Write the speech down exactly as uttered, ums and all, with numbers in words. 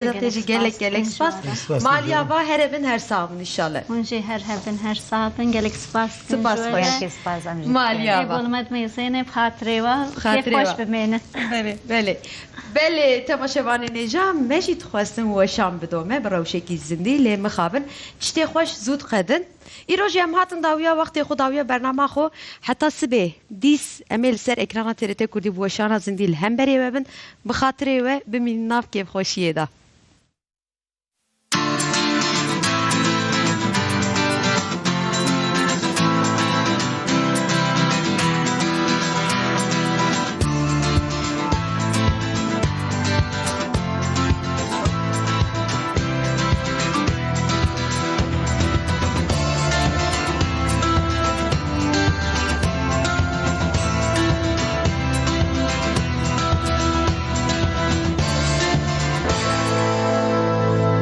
Te jî gelek gelek spas. Spas. Maliya va here bin her sax bin inşallah. Hûn jî her hev bin her sax bin. Gelek spas dikim Spas ji we xweş. re. Gelekî spas em jî. Maliya Ê va. bol me dimêzêne bi xatirê we. Xatirê Kêfxweş we. bimêne. Belê, belê. Belê, temaşevanê nêja, me jî dixwestin weşan bido me bi rewşekî zindî, lê mixabin. Tiştê xweş zû diqedin. Îro jî em hatin dawiya wextê xwe, dawiya bernama xwe. Heta sibê dîs em ê li ser ekrana T R T Kurdî bi weşana zindî li hemberê we bin. Bi xatirê we bimînin nav kêfxweşiyê de.